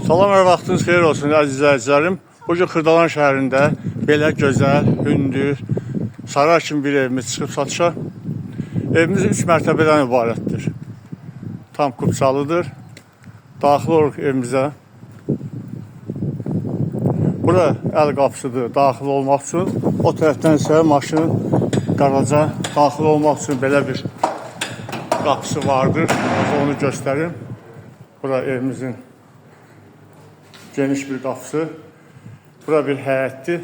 Salam, hər vaxtınız xeyir olsun əziz izləyicilərim. Bu gün Xırdalan şəhərində belə gözəl, hündür, saray kimi bir evimiz çıxıb satışa. Evimiz 3 mərtəbədən ibarətdir. Tam kupçalıdır. Daxil oluruq evimizə. Bura əl qapısıdır daxil olmaq üçün. O tərəfdən isə maşın qaraja daxil olmaq üçün belə bir qapısı vardır. Onu göstərim. Bura evimizin geniş bir qapısı. Bura bir həyətdir.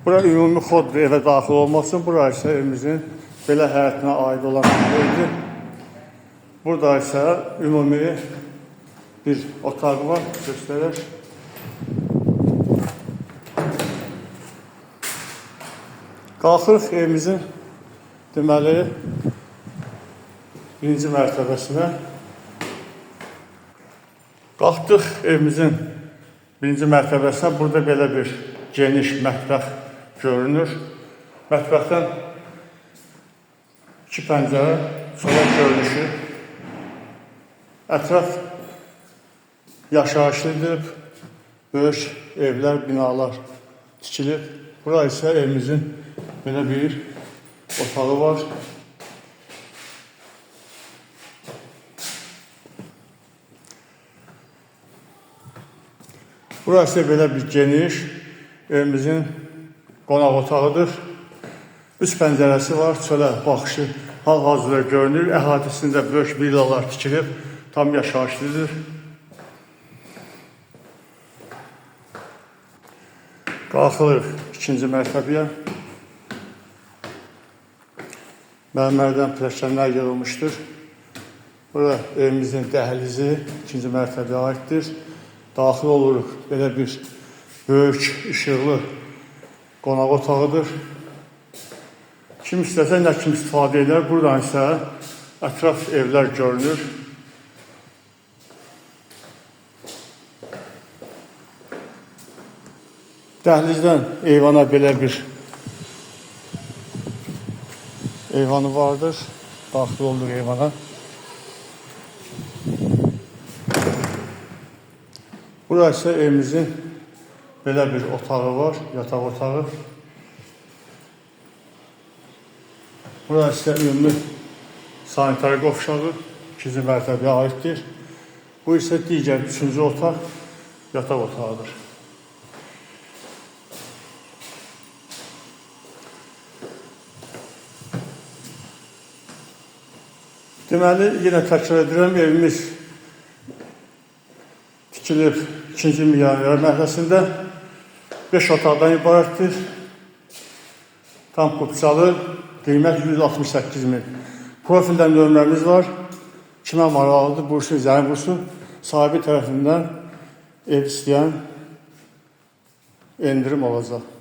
Bura ümumi xoddur evə daxil olmaq üçün. Bura isə evimizin belə həyətinə aid olan bir yerdir. Burada isə ümumi bir otaq var, göstərir. Qalxırıq evimizin deməli birinci mərtəbəsinə. Qalxdıq evimizin birinci mərtəbəsinə. Burada belə bir geniş mətbəx görünür. Mətbəxdən iki pəncərə, çolaq görünüşü. Ətraf yaşayışlıdır. Böyük evlər, binalar tikilib. Bura isə evimizin belə bir otağı var. Burası belə bir geniş evimizin qonaq otağıdır. Üç pəncərəsi var, çölə baxışı hal-hazırda görünür. Əhatəsində böyük villalar tikilib, tam yaşayışlıdır. Qalxılır ikinci mərtəbəyə. Mərmərdən pilləkənlər yığılmışdır. Bura evimizin dəhlizi ikinci mərtəbəyə aiddir. Daxil oluruq belə bir böyük, işıqlı qonaq otağıdır. Kim istəsə nə kim istifadə edər. Buradan isə ətraf evlər görünür. Dəhlizdən eyvana belə bir eyvanı vardır. Daxil olduq eyvana. Burası evimizin belə bir otağı var, yataq otağı. Burası isə ümumi sanitar qovşağı, ikinci mərtəbəyə aiddir. Bu isə digər üçüncü otaq, yataq otağıdır. Deməli, yenə təkrar edirəm, evimiz tikilib 2-ci Milyonlər məhəlləsində 5 otaqdan ibarətdir. Tam kupçalı, qiymət 168 min. Profildən nömrəmiz var. Kimə maraqlıdır, buyursun, zəng vursun. Sahibi tərəfindən ev istəyən endirim olacaq.